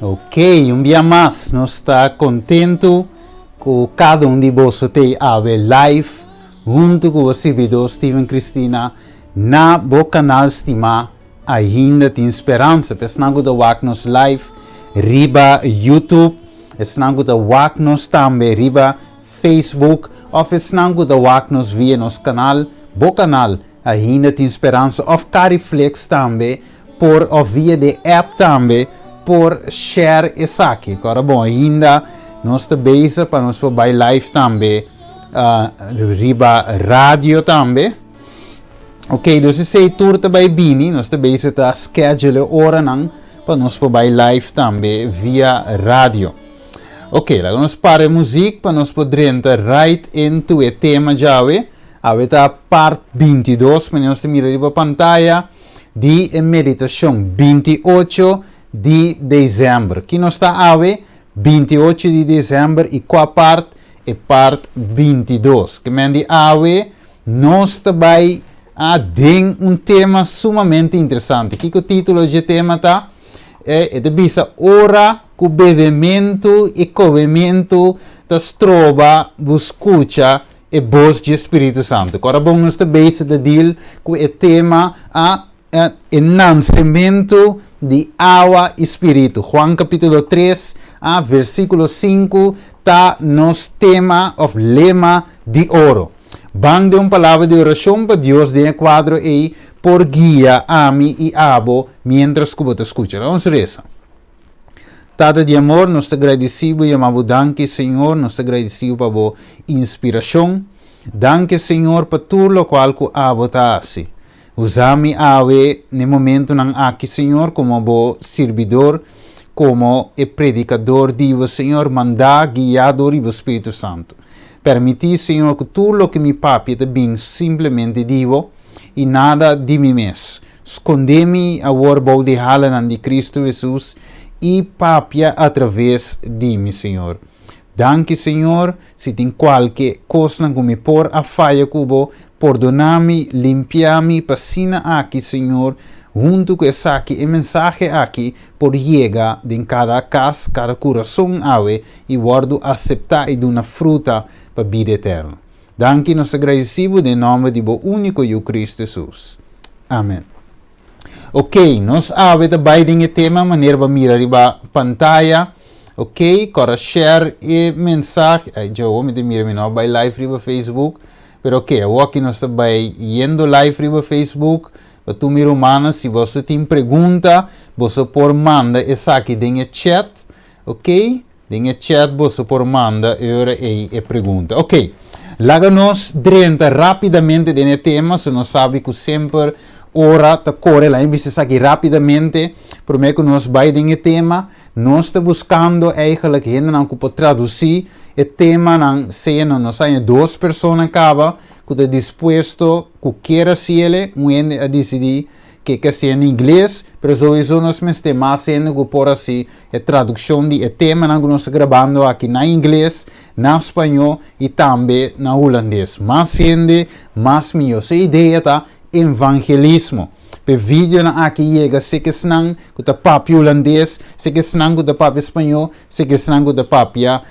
Ok, un bia mas nos ta kontentu ku kada un di boso t'ei awe live huntu ku bo sirbidó Steven Cristina na bo kanal stimá Ainda Tin Speransa. Pa esnan ku ta wak nos live riba YouTube, esnan ku ta wak nos tambe riba Facebook òf esnan ku ta wak nos via nos kanal, bo kanal Ainda Tin Speransa òf Cariflix tambe por of via de app tambe por share esaki. Kora bon, ainda nos ta bezig pa nos por bai live tambe riba radio tambe. Ok, dus esei tur ta bai bini, nos ta bezig ta schedule oranan pa nos por bai live tambe via radio. Ok, laga nos para e muziek pa nos por drenta right into e tema djawe. Awe ta part 22, manera nos ta mira riba pantaya, di e meditashon 28 di desèmber. Ki nos ta awe? 28 di desèmber i kua part? E part 22. Ke men di awe nos ta bai a den un tema sumamente interesante. Kiko título dje tema ta? E, e ta bisa ora ku bebementu i komementu ta stroba bo skucha e bos dje Spiritu Santu. Kora bon nos ta bezig ta deal ku e tema a e nansementu di awa i spiritu. Juan kapitulo 3 a versíkulo 5 ta nos tema òf lema di oro. Ban den un palabra di orashon pa Dios den e kuadro ei por guia ami i abo miéntras ku bo ta skucha. Laga nos resa. Tata di amor, nos ta gradisí bo i yama bo danki, Señor. Nos ta gradisí bo pa bo inspirashon. Danki, Señor, pa tur lokual ku abo ta hasi. Usa mi awe n'e momentunan aki, Señor, komo bo sirbidor, komo e predikador di bo, Señor, mandá, guiá dor di bo Spiritu Santu. Permití, Señor, ku tur loke mi papia ta bin simplemente di bo i nada di mi mes. Skondé mi awor bou di halanan di Kristu Hesus i papia atraves di mi, Señor. Danki, Señor, si tin kualke kosnan ku mi por a faya ku Bo, pordoná mi, limpiá mi pa asina aki, Señor, huntu ku esaki e mensahe aki por yega den kada kas, kada kurason awe i wòrdu aseptá i duna fruta pa bida eterno. Danki, nos ta gradisí Bo den nòmber di Bo úniko Yu Kristu Hesus. Amen. Ok, nos awe ta bai den e tema manera bo mira riba pantaya. Ok, kora share e mensahe. Ay, djo, mi ta mira mi no bai live riba Facebook. Pero ok, awor aki nos ta bai yendo live riba Facebook. Pa tur mi rumannan, si boso tin pregunta, boso por manda esaki den e chat. Ok. Den e chat boso por manda e ora ei e pregunta. Ok, laga nos drenta rapidamente den e tema, so nos sabi ku semper ora ta kore, laga mi bisa esaki rapidamente, prome ku nos bai den e tema, nos ta buskando eigenlijk hendenan ku por tradusí e temanan, sea no nos haña dos persona kaba ku ta dispuesto ku kier hasiele, un hende a disidí ke ke hasié na ingles, pero souiso nos mester mas hende ku por hasi e tradukshon di e temanan ku nos ta grabando aki na ingles, na spañó i tambe na hulandes. Mas hende, mas mihó. So e idea ta evangelismo. Pa e videonan aki yega seke esnan ku ta papia hulandes, seke esnan ku ta papia spañó, seke esnan ku ta papia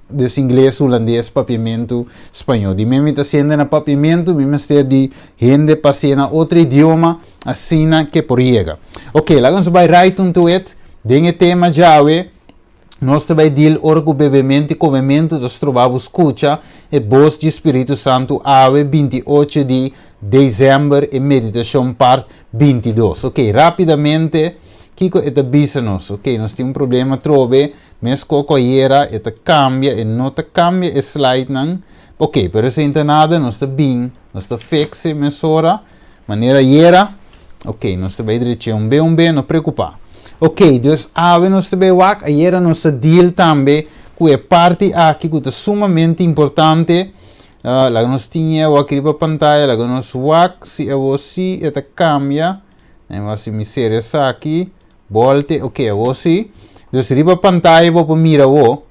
dus ingles, hulandes, papiamentu, spañó. Di mi mi ta siente na papiamentu, mi mester di hende pa siña na otro idioma. Asina ke por yega. Ok, laga nos bai right into it. Den e tema djawe, nos ta bai deal ora ku bebementu i komementu ta stroba bo skucha e bos di Spiritu Santu awe 28 di desèmber, e meditashon part 22. Ok, rapidamente, kiko e ta bisa nos? Ok, nos tin un problema atrobe, meskos ku ayera, e ta kambia, e no ta kambia e slidenan. Ok, pero esei no ta nada, nos ta bin, nos ta fix e mesora. Manera ayera, ok, nos ta bay dreche un be un be, no preocupa. Ok, dus awe nos ta bay wak, ayera nos a deal tambe cu e parti aki cu ta sumamente importante. Laga nos tin e wak riba pantaya, laga nos wak si awo si e ta cambia. Nan wak si mi cera esaki, bolte, ok, awo si. Dus riba pantaya bo por mira awo,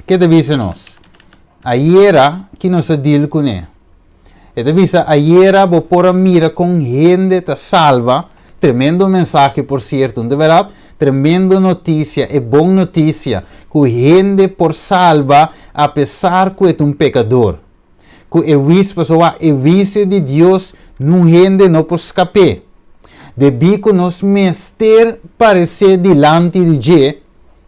ke ta bisa nos? Ayera ki nos a deal cune? E ta bisa, Ayera bo por a mira kon hende ta salba, tremendo mensahe por sierto, no ta bèrdat? Tremendo notisia, e bon notisia, ku hende por salba apesar ku e ta un pekador. Ku e huisio, pasobra e huisio di Dios niun hende no por skap'é. Debí ku nos mester paresé dilanti di dje,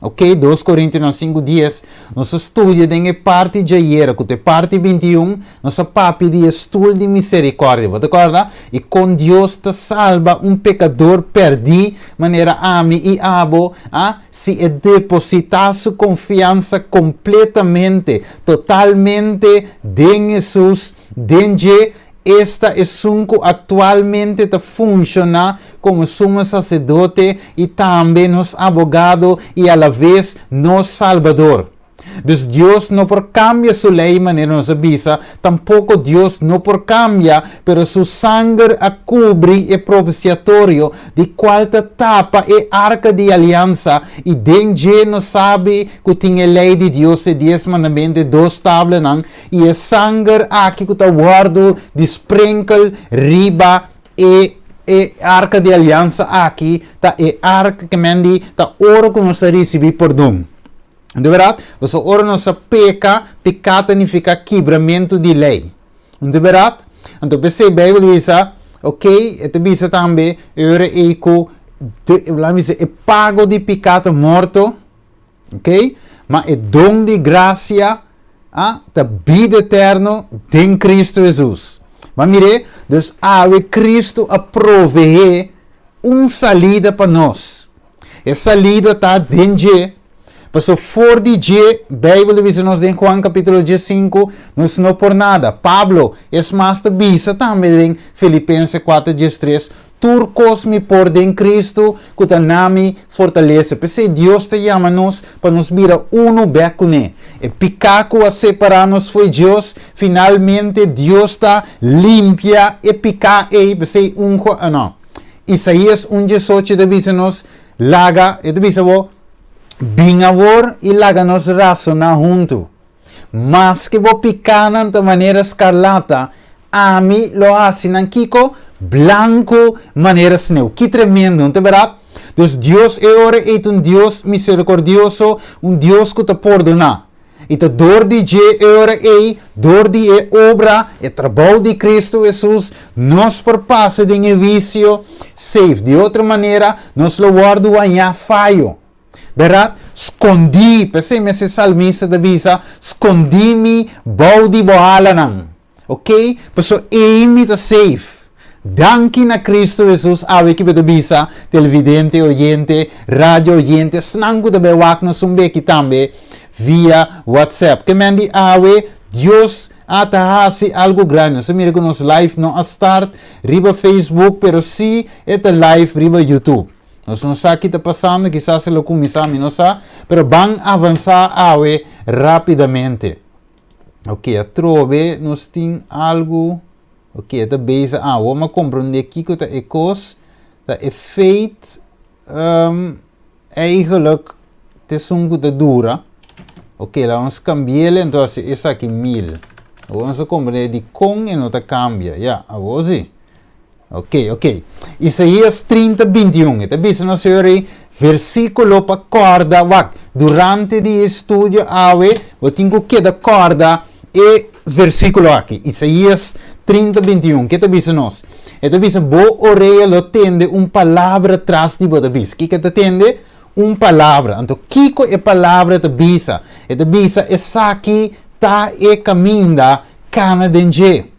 Ok, Dos Korintionan 5:10, nos a studia den e parti djayera, ku ta e parti 21, nos a papia di e stul di miserikòrdia. Bo ta kòrda? I kon Dios ta salba un pekador pèrdí manera ami i abo, a, si e depositá su konfiansa kompletamente, totalmente den Hesus, den dje, Esta esun ku aktualmente ta funshoná komo Sumo Saserdote i tambe nos Abogado i alaves nos Salbador. Dus Dios no por kambia su lei manera nos a bisa, tampoko Dios no por kambia, pero su sanger a kubri e propisiatorio di kual ta tapa e arka di aliansa i den dje nos sabi ku tin e lei di Dios, e Dies Mandamentu, e dos tablanan, I e sanger aki ku ta wòrdu di sprenkel riba e e arka di aliansa aki ta e arka ke men di ta ora ku nos ta risibí pordon. Di bèrdat? Pasobra ora nos a peka, piká ta nifiká kibramentu di lei. Di bèrdat? Anto p'esei Beibel bisa, oke, e ta bisa tambe e ora ei ku, laga mi bisa, e pago di piká ta morto. Ok? Ma e don di gracia ah, ta bida eterno den Cristo Jesus. Ma mire, dus awe Cristo a proveé un salida pa nos. E salida ta den dje, paso for di dje, Bijbel ta bisa nos den Juan capítulo 15, nos no por nada. Pablo, es mas, ta bisa tambe den Filipenses 4, 13, Tur kos mi por den Kristu ku ta na mi fortalesa. P'esei Dios ta yama nos pa nos bira unu bèk kuné. E piká ku a separá nos fo'i Dios, finalmente Dios ta limpia e piká ei. P'esei un no. Isaías un diesocho ta bisa nos, Laga, e ta bisa bo, bin awor i laga nos rasoná huntu. Maske bo pikánan ta manera skarlata, ami lo hasi nan kiko? Blanku manera sneu. Ki tremendo, no ta bèrdat? Dus Dios e ora ei ta un Dios miserikordioso, un Dios ku ta pordoná. I ta dor di dje e ora ei, dor di e obra, e trabou di Kristu Hesus, nos por pasa den e huisio safe. Di otro manera, nos lo wòrdu hañá fayo. Bèrdat? Skondí, p'esei mes e salmista ta bisa, Skondí mi bou di bo halanan. Oké? Pasobra ei mi ta safe. Danki na Kristu Hesus awe ki bo ta bisa, televidente, oyente, radio oyente, esnan ku ta bai wak nos un beki tambe via WhatsApp. Ke men di awe, Dios a ta hasi algu grandi. Nos a mira ku nos live no a start riba Facebook, pero sí e ta live riba YouTube. Nos no sa ki ta pasando, kisas e lo kuminsá, mi no sa, pero ban avansá awe rápidamente. Ok, atrobe nos tin algu, ok, e ta bezig, ah, awor mi a komprondé kiko ta e kos, ta e feit, um, eigenlijk t'esun ku ta dura. Ok, laga nos kambi'el entonces esaki mil. Awor nos a komprondé dikon e no ta kambia, ya, awor si. Ok, ok. Isaías 30, 21. E ta bisa nos señor ei, versículo pa kòrda. Wak, durante di e studio awe, bo tin ku keda kòrda e versículo aki. Isaías 30, 21. Ke ta bisa nos? E ta bisa, bo orea lo tende un palabra tras di bo ta bisa. Kiko e ta tende? Un palabra. Anto, kiko e palabra ta bisa? E ta bisa, esaki ta e kaminda, kana den dje.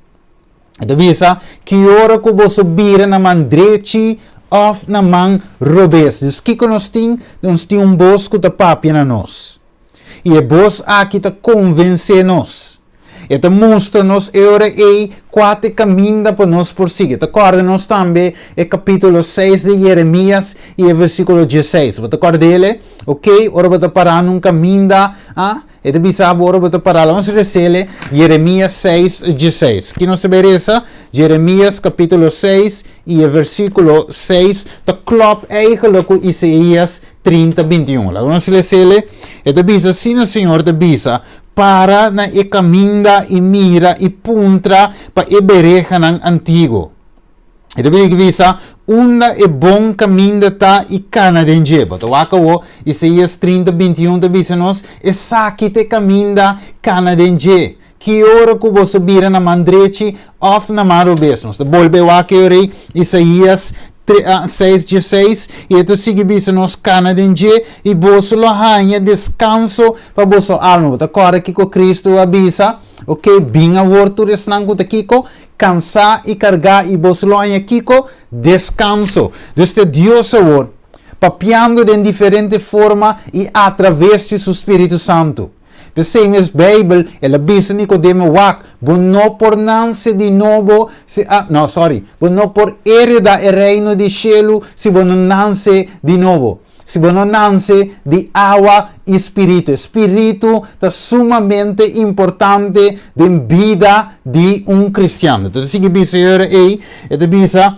E ta bisa, Ki ora ku boso bira na man drechi òf na man robes. Dus kiko nos tin? Nos tin un bos ku ta papia na nos. I e bos aki ta konvensé nos. E ta mustra nos e ora ei kua ta e kaminda pa nos por sigui. E ta kòrda nos tambe e kapítulo seis di Yeremías i e versíkulo dieseis. Bo ta kòrd'el e? Oké, ora bo ta pará na un kaminda, ah, E ta bisa bo ora bo ta pará. Laga nos resele Jeremias 6, 16. Ki nos ta bai resa? Jeremias kapítulo 6 i e versíkulo 6 ta klòp eigenlijk ku Isaías 30, 21. Laga nos resele. E ta bisa, Asina Señor ta bisa, Para na e kaminda i mira i puntra pa e berehanan antiguo. E ta bini bisa unda e bon kaminda ta i kana den dje. Bo ta wak awo, Isaías 30, 21 ta bisa nos, Esaki ta e kaminda, kana den dje. Ki ora ku boso bira na man drechi òf na man robes. Nos ta bolbe wak e ora ei, Isaías 6, 16, i e ta sigui bisa nos, Kana den dje, i boso lo haña deskanso pa boso alma. Bo ta kòrda kiko Kristu a bisa? Oke, bin awor tur esnan ku ta kiko? Kansá i kargá, i boso lo haña kiko? Deskanso. Dus ta Dios awor, papiando den diferente forma i atraves di su Spiritu Santu. P'esei mes Beibel, el a bisa Nikodemo, Wak, bo no por nanse di nobo si, ah, no, sorry, bo no por heredá e reino di shelu si bo no nanse di nobo. Si bo no nanse di awa i spiritu. E spiritu ta sumamente importante den bida di un kristian. E ta sigui bisa e ora ei, e ta bisa,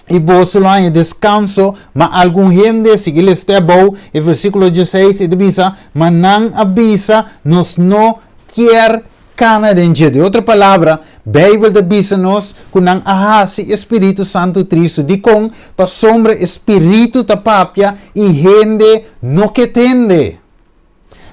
I boso lo haña deskanso, ma algun hende, sigui lesta abou e versíkulo dieseis, e ta bisa, ma nan a bisa, Nos no kier Kana den dje. Di otro palabra, Beibel ta bisa nos ku nan a hasi e spiritu santu tristu. Dikon? Pasobra e spiritu ta papia i hende no ke tende.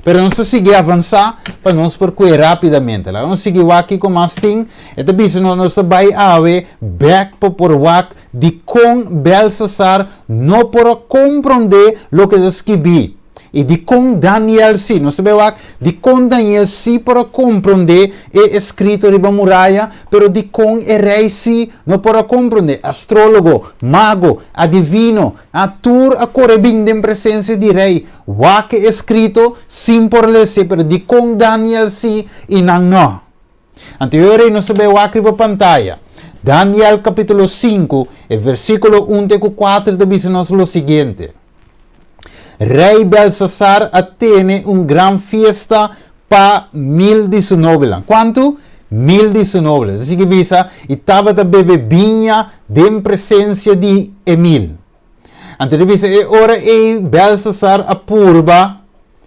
Pero nos ta sigui avansá pa nos por kue rápidamente. Laga nos sigui wak kiko mas tin. E ta bisa nos, nos ta bai awe bèk pa por wak dikon Belsasar no por a komprondé loke ta skibí. I dikon Daniel sí? Nos ta bai wak dikon Daniel sí por a komprondé e eskrito riba muraya, pero dikon e rei sí no por a komprondé. Astrólogo, mago, adivino, a tur a kore bin den presensia di rei wak e eskrito sin por lese, pero dikon Daniel sí i nan no? Anto e ora ei nos ta bai wak riba pantaya. Daniel kapítulo 5, e versíkulo 1 te ku 4 ta bisa nos lo siguiente. Rei Belsasar a tene un gran fiesta pa mil di su nobelnan. Kuantu? Mil di su nobelnan. Ta sigui bisa, i tabata bebe biña den presensia di e mil. Anto ta bisa, e ora ei Belsasar a purba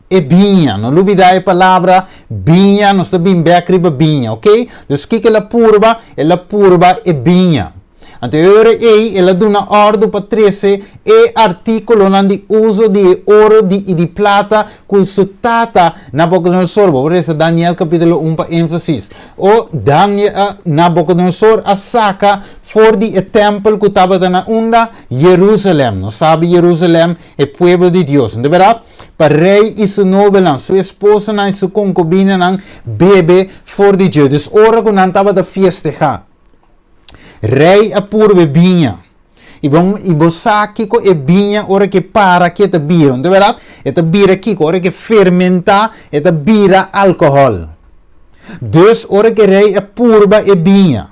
e biña. No lubidá e palabra biña, nos ta bin bèk riba biña, oké? Dus kiko el a purba? El a purba e biña. Anto e ora ei el a duna òrdu pa trese e artíkulonan di uso di e oro di i di plata ku su tata Nabukodonosor, bo por lesa Daniel kapítulo un pa énfasis, o Daniel, Nabukodonosor a saka for di e tèmpel ku tabata na unda? Yerusalèm. Nos sabi Yerusalèm e pueblo di Dios. No ta bèrdat? Pa rei i su nobelnan, su esposanan i su konkubinanan bebe for di dje. Dus ora ku nan tabata fiestehá. Rei a purba e biña. I bo, i bo sa kiko e biña ora ke para ke ta bira, no ta bèrdat? E ta bira kiko? Ora ke fermentá, e ta bira alkohòl. Dus ora ke rei a purba e biña.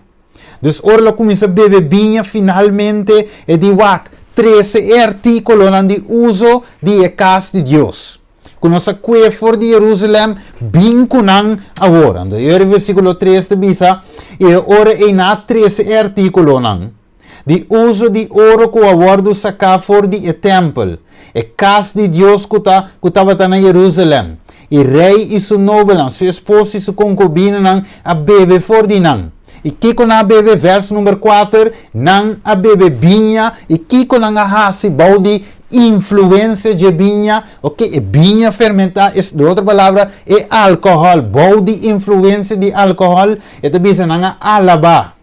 Dus ora lo kuminsá bebe biña, finalmente e di wak, trese e artíkulonan di uso di e kas di Dios. Ku nos a kue for di Jerusalèm, bin ku nan awor. Anto e ora versíkulo tres ta bisa, I e ora ei nan a trese e artíkulonan di uso di oro ku a wòrdu saká for di e tèmpel, e kas di Dios ku ta ku tabata na Jerusalèm. I rei i su nobelnan, su esposo i su konkubinanan a bebe for di nan. I kiko nan a bebe? Vèrs number kuater, Nan a bebe biña, i kiko nan a hasi bou di influensia dje biña? Oke, e biña fermentá, es, di otro palabra, e alkohòl, bou di influensia di alkohòl, e ta bisa nan a alabá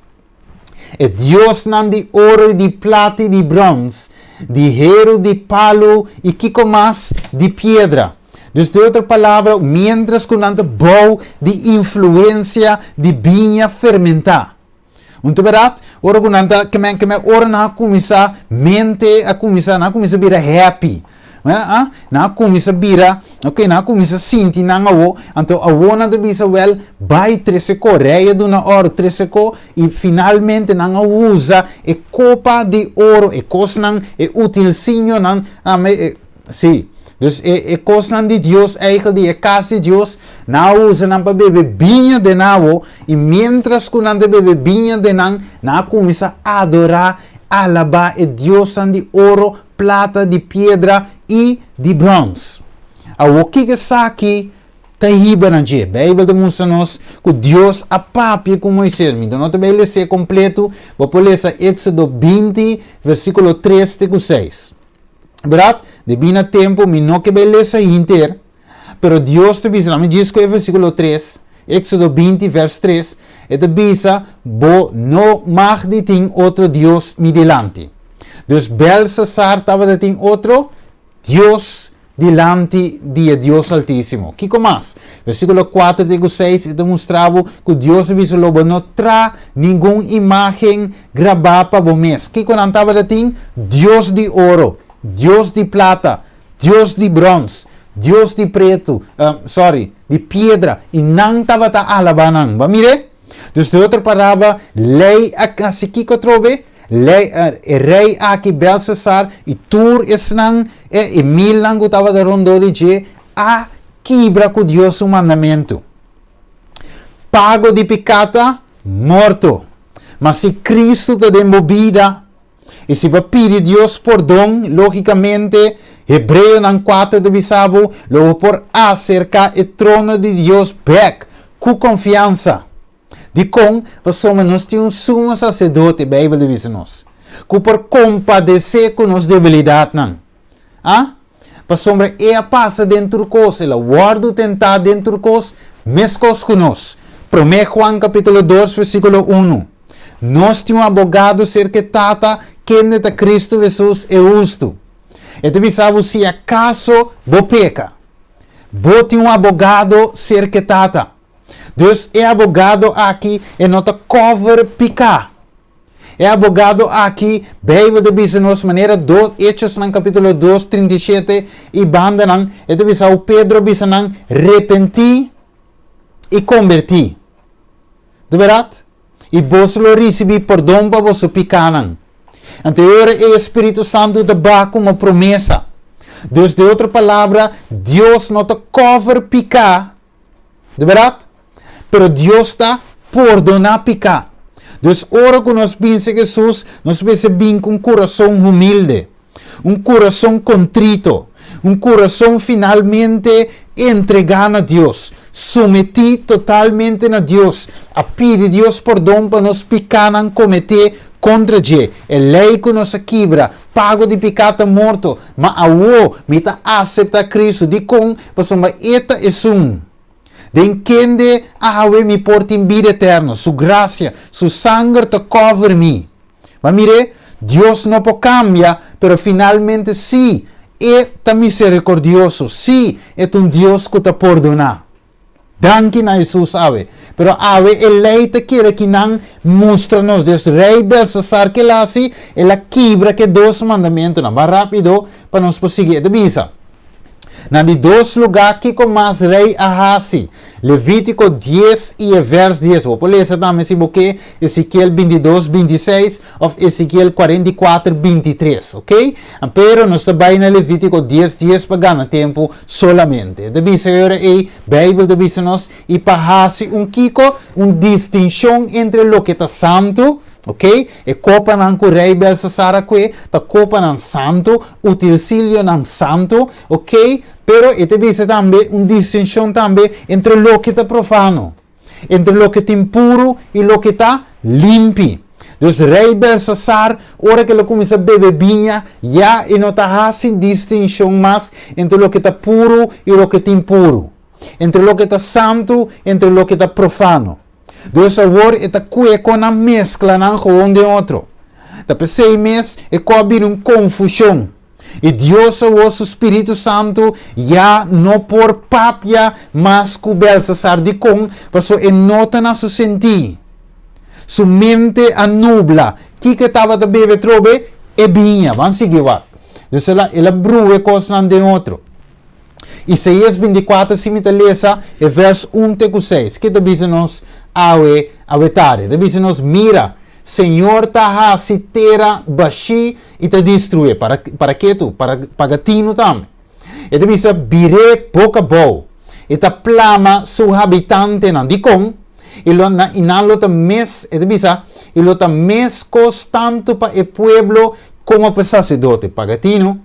e diosnan di oro i di plata i di bròns, di heru, di palu i kiko mas, di piedra. Dus di otro palabra, miéntras ku nan ta bou di influensia di biña fermentá. Un ta bèrdat? Ora ku nan ta kemen kemen ora nan a kuminsá mente a kuminsá nan a kuminsá bira happy. Ah, nan a kuminsá bira, ok, nan a kuminsá sinti nan awo, anto awo nan ta bisa wèl bai trese ko, rei a duna òrdu trese ko i finalmente nan a usa e kopa di oro, e kosnan, e utilsinionan, ame, Sí. Dus e, e kosnan di Dios, eigel di e kas di Dios, nan a usa nan pa bebe biña den awo, i miéntras ku nan ta bebe biña den nan, nan a kuminsá adorá, alabá e diosnan di oro, plata, di piedra i di bròns. Awor, kiko esaki? ta hiba na dje. Beibel ta mustra nos ku Dios a papia ku Moises. Mi no ta bai les'é kompletu, bo por lesa Éksodo 20, versíkulo 3 te ku 6. Bèrdat? Debí na tempu mi no ke bai lesa hinter, pero Dios ta bisa, mi djis ku e versíkulo 3, Éksodo 20, vèrs 3, e ta bisa, Bo no mag di tin otro dios mi dilanti. Dus Belsasar tabata tin otro dios dilanti di e Dios Altísimo. Kiko mas? Versíkulo 4 te ku 6 e ta mustra bo ku Dios a bisa lo bo no tra ningun imágen grabá pa bo mes. Kiko nan tabata tin? Dios di oro, dios di plata, dios di bròns, dios di pretu, sorry, di piedra, i nan tabata alabá nan. Bo a mir'é? Dus den otro palabra, lei a hasi kiko atrobe? Lei, e rei aki, Belsasar, i tur esnan, e milnan ku tabata rondó di dje, a kibra ku Dios su mandamentu. Pago di piká ta morto. Ma si Kristu ta den bo bida, i si bo pidi Dios pordon, lógikamente, Hebreonan 4 ta bisa bo, lo bo por aserká e trono di Dios bèk ku konfiansa. Dikon? Pasobra nos tin un sumo saserdote, Beibel ta bisa nos, ku por kompadesé ku nos debilidatnan. A Pasobra e a pasa den tur kos, el a wòrdu tentá den tur kos, meskos ku nos. Promé Juan kapítulo 2 versíkulo 1. Nos tin un abogado serka e Tata, kende ta Kristu Hesus, e hustu. E ta bisa bo si akaso bo peka. Bo tin un abogado serka e Tata. Dus e abogado aki e no ta cover piká. E abogado aki, Beibel ta bisa nos manera dos Hechosnan kapítulo 2, 37 i bandanan, e ta bisa ku Pedro a bisa nan repentí i kombertí. Di bèrdat? I boso lo risibí pordon pa boso pikánan. Anto e ora ei e Spiritu Santu ta baha komo promesa. Dus den otro palabra, Dios no ta cover piká. Di bèrdat? Pero Dios ta pordoná piká. Dus ora ku nos bin serka Hesus, nos mester bin ku un kurason humilde, un kurason kontrito, un kurason finalmente entregá na Dios, sometí totalmente na Dios, a pidi Dios pordon pa nos pikánan kometé kontra dje. E lei ku nos a kibra, pago di piká ta morto, Ma awo mi ta aseptá Cristo. Dikon? Pasobra E ta esun den kende awe mi por tin bida eterno. Su grasia, Su sanger ta cover mi. Ma mir'é, Dios no por cambia, pero finalmente sí, E ta misericordioso. Sí, E ta un Dios cu ta pordoná. Danki na Hesus awe. Pero awe e lei ta kere ki nan mustra nos. Dus rei Belsasar ke el hasi? El a kibra ke dos mandamentunan. Ban rapido pa nos por sigui. E ta bisa, Na di dos lugá kiko mas rei a hasi? Levítiko dies i e vèrs dies. Bo por lesa tambe si bo ke Ezekiel 22, 26 òf Ezekiel 44, 23. Oke? Pero nos ta bai na Levítiko dies dies pa gana tempu solamente. E ta bisa e ora ei, Beibel ta bisa nos, i pa hasi un kiko? Un distinshon entre loke ta santu, oke, e kopanan ku rei Belsasar a kue ta kopanan santu, utilsilionan santu, oke, pero e ta bisa tambe un distinshon tambe entre loke ta profano. Entre loke ta impuru i loke ta limpi. Dus rei Belsasar, ora ku el a kuminsá bebe biña, ya e no ta hasi distinshon mas entre loke ta puru i loke ta impuru, entre loke ta santu entre loke ta profano. Dus awor e ta kue kon nan meskla nan gewoon den otro. Ta p'esei mes e ku a bini un konfushon. I Dios awor su spiritu santu ya no por papia mas ku Belsasar. Dikon? Pasobra e no ta na su sentí. Su mente a nubla. Kiko e tabata bebe atrobe? E biña. Ban sigui wak. Dus el a el a brua e kosnan den otro. Isaías 24 si mi ta lesa e vèrs un te ku seis. Ke ta bisa nos awe awe tardi? Ta bisa nos, Mira, Señor ta hasi tera bashí i ta destrué. Para, para ketu, para paga tinu tambe. E ta bisa bir'é boka abou. E ta plama su habitantenan. Dikon? I lo na, i nan lo ta mes, e ta bisa, i lo ta meskos tantu pa e pueblo komo pa e saserdote. Paga tinu.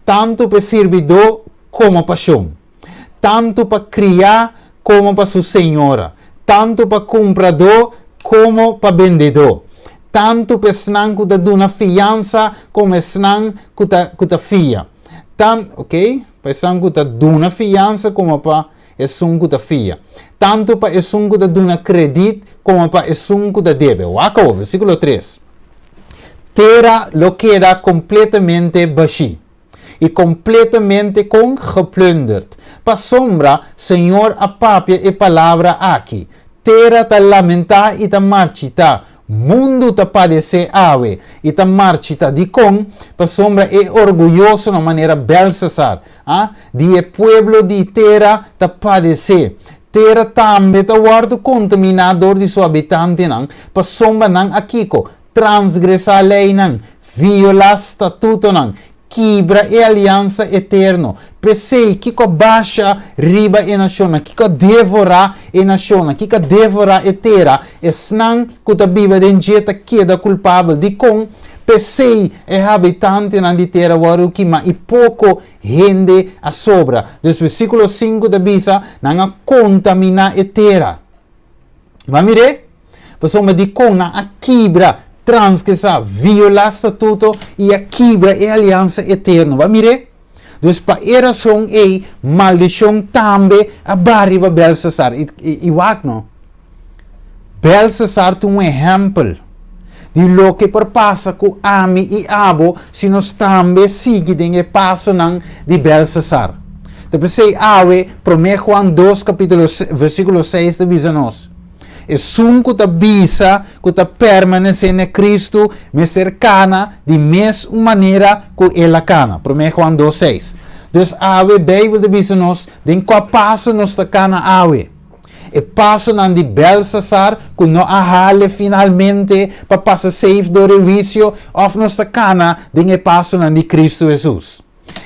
Tantu pa e sirbidó komo pa shon. Tantu pa kriá. komo pa su señora, tantu pa kumpradó komo pa bendedó, tantu pa esnan ku ta duna fiansa komo esnan ku ta ku ta fia. Tan, ok, pa esnan ku ta duna fiansa komo pa esun ku ta fia, tantu pa esun ku ta duna kredit komo pa esun ku ta debe. Wak awor, versíkulo tres. Tera lo keda kompletamente bashí i kompletamente kon geplunderd, pasobra Señor a papia e palabra aki. Tera ta lamentá i ta marchitá, mundu ta padesé awe i ta marchitá. Dikon? Pasobra e orguyosonan, manera Belsasar, A di e pueblo di tera ta padesé. Tera tambe ta wòrdu kontaminá dor di su habitantenan, pasobra nan a kiko? Transgresá leinan, violá statutonan, kibra e aliansa eterno. P'esei, kiko a basha riba e nashonnan? Kiko a devorá e nashonnan? Kiko a devorá e tera? Esnan ku ta biba den dje ta keda kulpabel. Dikon? P'esei e habitantenan di tera wòrdu kimá i poko hende a sobra. Dus versíkulo sinku ta bisa, Nan a kontaminá e tera. Bo a mir'é? Pasobra dikon nan a kibra, transgresá, violá statuto i a kibra e aliansa eterno. Bo a mir'é? Dus pa e rason ei, maldishon tambe a baha riba Belsasar. I, i, i wak no. Belsasar ta un ehèmpel di loke por pasa ku ami i abo si nos tambe sigui den e pasonan di Belsasar. Ta p'esei awe Promé Juan dos kapítulo versíkulo seis ta bisa nos, Esun ku ta bisa ku ta permanesé na Kristu mester kana di mes un manera ku el a kana. Promé Juan dos seis. Dus awe Beibel ta bisa nos den kua paso nos ta kana awe. E pasonan di Belsasar ku no a hale finalmente pa pasa safe dor e huisio òf nos ta kana den e pasonan di Kristu Hesus.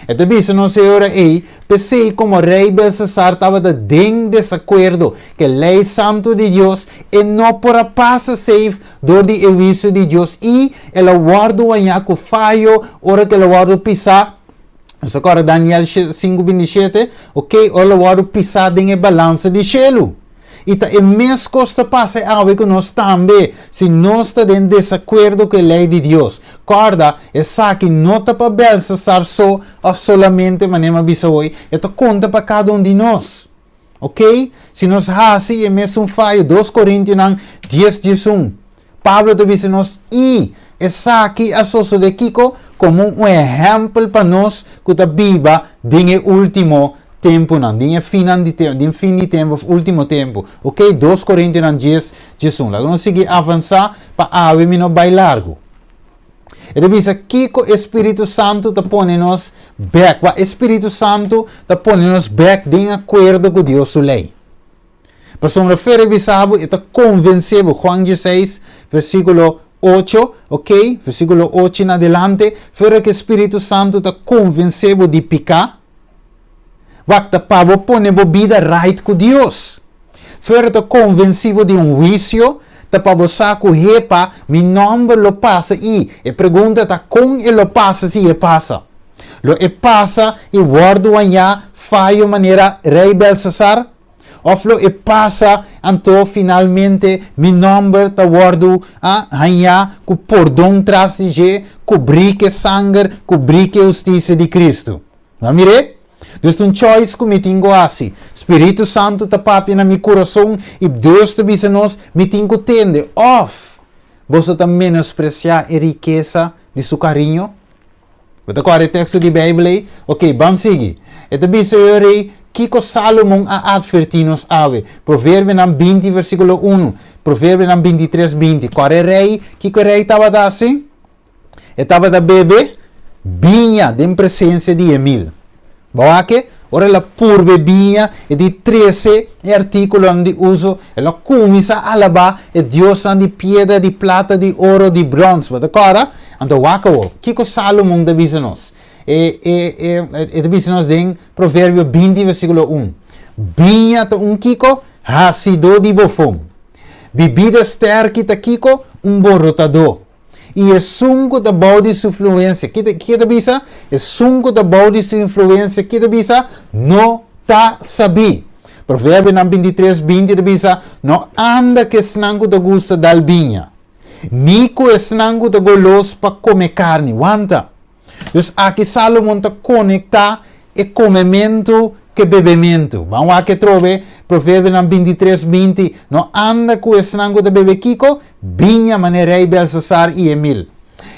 E ta bisa nos e ora ei, P'esei komo rei Belsasar tabata den desakuerdo ku e lei santu di Dios, e no por a pasa safe dor di e huisio di Dios i el a wòrdu hañá ku fayo ora ku el a wòrdu pisá. Nos ta kòrda Daniel sinku 27, ok, ora lo wòrdu pisá den e balansa di shelu. I ta e mes kos ta pasa awe ku nos tambe, si nos ta den desakuerdo ku e lei di Dios. Kòrda, esaki no ta pa Belsasar so òf solamente, manera mi a bisa hoy, e ta konta pa kada un di nos. Ok? Si nos hasi e mesun fayo, dos Korintionan dies 11, Pablo ta bisa nos, I esaki a sosodé kiko? Komo un ehèmpel pa nos ku ta biba den e último tempunan, den e finnan di tempu, den fin di tempu òf último tempu. Ok, dos Korintionan dies, 11. Laga nos sigui avansá pa awe mi no bai largu. E ta bisa kiko e Spiritu Santu ta pone nos bèk. Wak, e Spiritu Santu ta pone nos bèk den akuerdo ku Dios su lei. Pasobra fe revisá bo, e ta konvensé bo. Juan dieseis, versíkulo ocho, ok, versíkulo ocho en adelante, Fuera ku e Spiritu Santu ta konvensé bo di piká, wak, ta pa bo pone bo bida right ku Dios. Fuera ta konvensí bo di un huisio, ta pa bo sa ku hepa, mi nòmber lo pasa i e pregunta ta kon e lo pasa si e pasa. Lo e pasa i wòrdu hañá fayo manera Rei Belsasar? Òf lo e pasa anto finalmente mi nòmber ta wòrdu hañá ku pordon tras di dje, kubrí ku e sanger, kubrí ku e hustisia di Kristu? Bo a mir'é? Dus ta un choice ku mi tin ku hasi. Spiritu Santu ta papia na mi kurason i Dios ta bisa nos mi tin ku tende. Òf boso ta menospresiá e rikesa di su kariño? Bo ta kòrda e teksto di Beibel ei? Oké, ban sigui. E ta bisa e ora ei kiko Sálomon a atvertí nos awe. Proverbionan 20 versíkulo 1, Proverbionan 23, 20. Kòrda e rei, kiko e rei tabata hasi? E tabata bebe biña den presensia di e mil. Bo wak e? Ora el a purba e biña, e di trese e artíkulonan di uso, el a kuminsá alabá e diosnan di piedra, di plata, di oro, di bròns. Bo ta kòrda? Anto wak awor, kiko Sálomon ta bisa nos? E, e, e, e ta bisa nos den Proverbio 20, versíkulo 1. Biña ta un kiko? Hasidó di bofon. Bibida stèrki ta kiko? Un borotadó. I esun ku ta bou di su fluensia, ki ta, ki ta bisa? Esun ku ta bou di su influensia, ki ta bisa? No ta sabí. Proverbionan 23, 20 ta bisa, No anda ku esnan ku ta gusta dal biña, ni ku esnan ku ta golos pa kome karni. Wanta! Dus aki Salomon ta konektá e komementu ku e bebementu. Ban wak atrobe Proverbionan 23, 20, No anda ku esnan ku ta bebe kiko? Biña, manera rei Belsasar i Emil.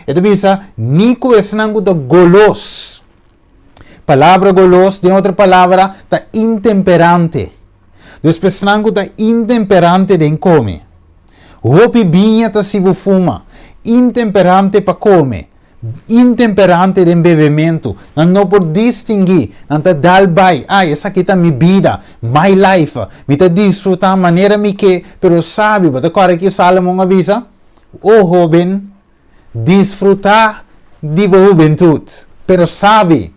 E ta bisa, Ni ku esnan ku ta golos. Palabra golos, den otro palabra, ta intemperante. Dus pa esnan ku ta intemperante den kome. Hopi biña ta si bo fuma. Intemperante pa kome. Intemperante den bebementu. Nan no por distinguí. Nan ta dal bai. Ai, esaki ta mi bida. My life. Mi ta disfrutá manera mi ke. Pero sabi, bo ta kòrda ki Salomon a bisa? O hóben, Disfrutá di bo hubentut, pero sabi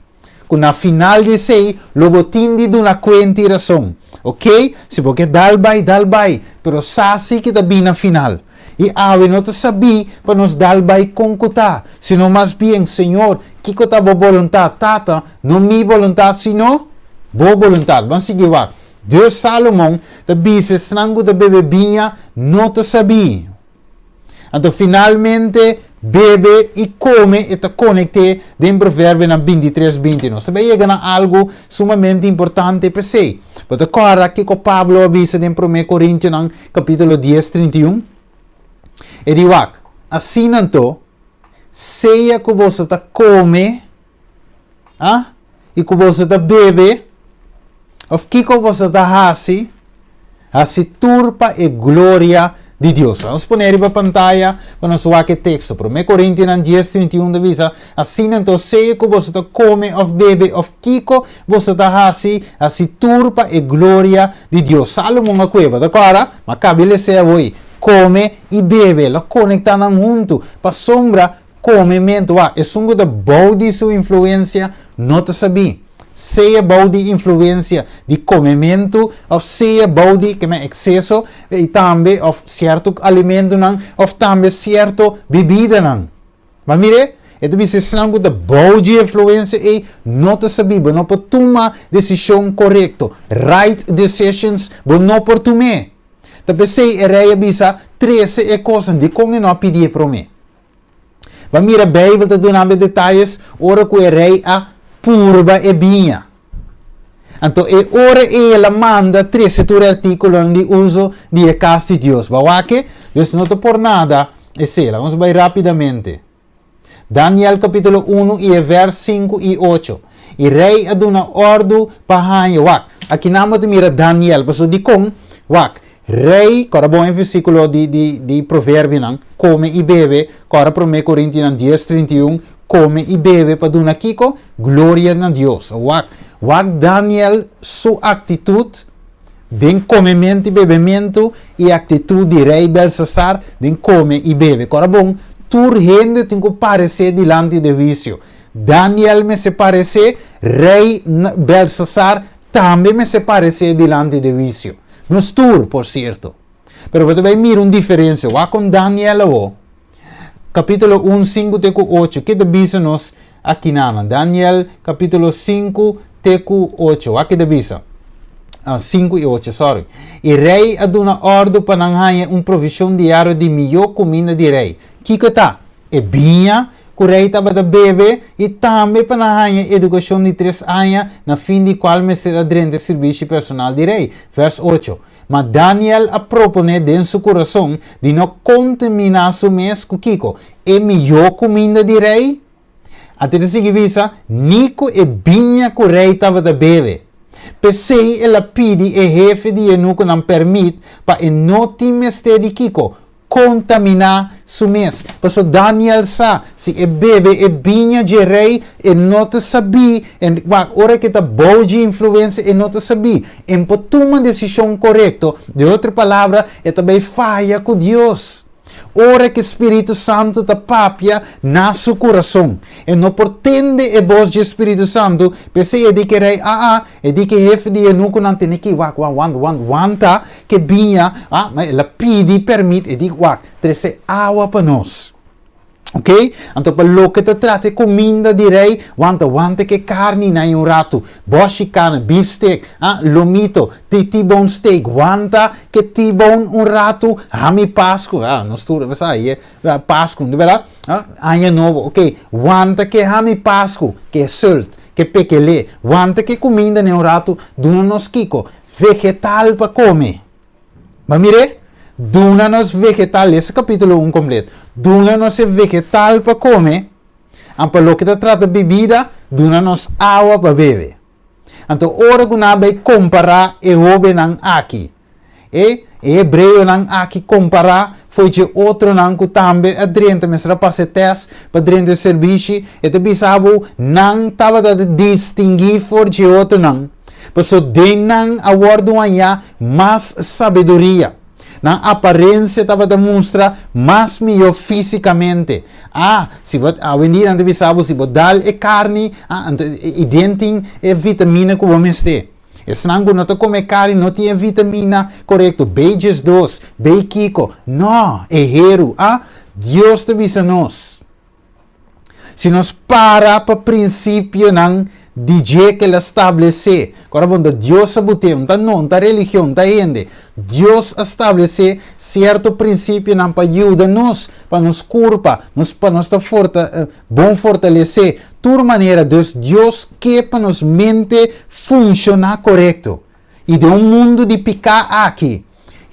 ku na final di esei lo bo tin di duna kuenta i rason. Oke, si bo ke dal bai, dal bai, pero sa si ki ta bin na final. I awe no ta sabí pa nos dal bai kon ku ta, sino mas bien, Señor, kiko ta bo boluntat? Tata, no mi boluntat, sino bo boluntat. Ban sigui wak. Dios Salomon ta bisa esnan ku ta bebe biña no ta sabí. Anto finalmente bebe i kome e ta konekt'é den Proverbionan 23, 20. Nos ta bai yega na algu sumamente importante p'esei. Bo ta kòrda kiko Pablo a bisa den Promé Korintionan kapítulo 10, 31? E di wak, Asina anto, sea ku boso ta kome, ah, i ku boso ta bebe, òf kiko boso ta hasi, hasi tur pa e gloria di Dios. Nos pone riba pantaya pa nos wak e teksto. Promé Korintionan 10, 31 ta bisa, Asina anto, sea ku boso ta kome òf bebe òf kiko boso ta hasi, hasi tur pa e gloria di Dios. Salomon a kueba, ta kòrda? Ma kabi les'é awoi, Kome i bebe lo konektá nan huntu, pasobra Komementu, wak, esun ku ta bou di su influensia no ta sabí. Sea bou di influensia di komementu òf sea bou di, ke men, ekseso, i tambe òf sierto alimentunan òf tambe sierto bibidanan. Ma mire, e ta bisa esnan ku ta bou dje influensia ei no ta sabí. Bo no por tuma desishon korekto, right decisions, bo no por tum'é. Ta p'esei e rei a bisa, Trese e kosnan, dikon e no a pidi e promé? Ba mira Bijbel ta duna be detayes ora ku e rei a purba e biña. Anto e ora ei el a manda trese tur e artíkulonan di uso di e kas di Dios. Ba wak e? Dus no ta por nada esei. Laga nos bai rápidamente. Daniel kapítulo unu i e vèrs sinku i ocho. I rei a duna òrdu pa haña. Wak, akinan bo ta mira Daniel. Pasobra dikon? Wak, rei, kòrda bon e versíkulo di di di Proverbionan, kome i bebe, kòrda Promé Korintionan dies 31, kome i bebe pa duna kiko? Gloria na Dios. Wak, wak Daniel su aktitut den komementu i bebementu i aktitut di rei Belsasar den kome i bebe. Kòrda bon, tur hende tin ku paresé dilanti di huisio. Daniel mester paresé, rei Belsasar tambe mester paresé dilanti di huisio. Nos tur, por sierto. Pero bo ta bai mira un diferensia. Wak kon Daniel awor. Kapítulo un, sinku te ku ocho. Ke ta bisa nos akinana? Daniel kapítulo sinku te ku ocho. Wak ke ta bisa. Ah, sinku i ocho, sorry. I rei a duna òrdu pa nan haña un provishon diario di mihó kuminda di rei. Kiko ta? E biña ku rei tabata bebe i tambe pa nan haña edukashon di tres aña, na fin di kual mester a drenta sirbishi personal di rei. Vèrs ocho. Ma Daniel a proponé den su kurason di no kontaminá su mes ku kiko? E mihó kuminda di rei? Anto e ta sigui bisa, Ni ku e biña ku rei tabata bebe. P'esei el a pidi e hefe di eunukonan pèrmit pa e no tin mester di kiko? Kontaminá su mes. Pasobra Daniel sa, si e bebe e biña dje rei, e no ta sabí, en, wak, ora ku e ta bou dje influensia, e no ta sabí. E no por tuma desishon korekto. Den otro palabra, e ta bai faya ku Dios. Ora ku e spiritu santu ta papia na su kurason, e no por tende e bos dje spiritu santu, p'esei e di ku e rei, Aa, e di ku e hefe di eunukonan tene ki wak, wak, wan, wan, wanta Ke biña, ah, ma el a pidi permit, e di, Wak, trese awa pa nos. Ok? Anto pa loke ta trata e kuminda di rei, wanta wanta ku e karni na un ratu. Bòshi karni, beefsteak, ah, lomito, T-bone steak, wanta ku e T-bone un ratu, hami Pasku, ah, nos tur sa e Pasku, di bèrdat? Ah, aña nobo, ok, wanta ku hami Pasku, ku e sùlt, ku e pekele, wanta ku e kuminda na un ratu, duna nos kiko, vegetal pa kome. Ma mire, duna nos vegetal, lesa kapítulo 1 kompleto. Duna nos e vegetal pa kome, anto pa loke ta trata bibida, duna nos awa pa bebe. Anto ora ku nan a bai kompará e hóbennan aki, e e hebreonan aki kompará fo'i dje otronan ku tambe a drenta, mester a pasa e tèst pa drenta e sirbishi, e ta bisa bo, nan tabata ta distinguí for dje otronan. Paso den nan a wòrdu hañá mas sabiduria. Nan aparensia tabata mustra mas mihó físikamente. Ah, si bo, awendia nan ta bisa bo, si bo dal e karni, ah, anto i den tin e vitamina ku bo mester. Esnan ku no ta kome karni no tin e vitamina korekto, B 12, B kiko. No, e heru, ah, Dios ta bisa nos. Si nos para pa prinsipionan di dje ku el a stablesé, kòrda bon, ta Dios a but'é, no ta no, no ta religion, no ta hende. Dios a stablesé sierto prinsipionan pa yuda nos, pa nos kurpa, nos pa nos ta forta bon fortalesé. Tur manera, dus Dios ke pa nos mente funshoná korekto. I den un mundu di piká aki,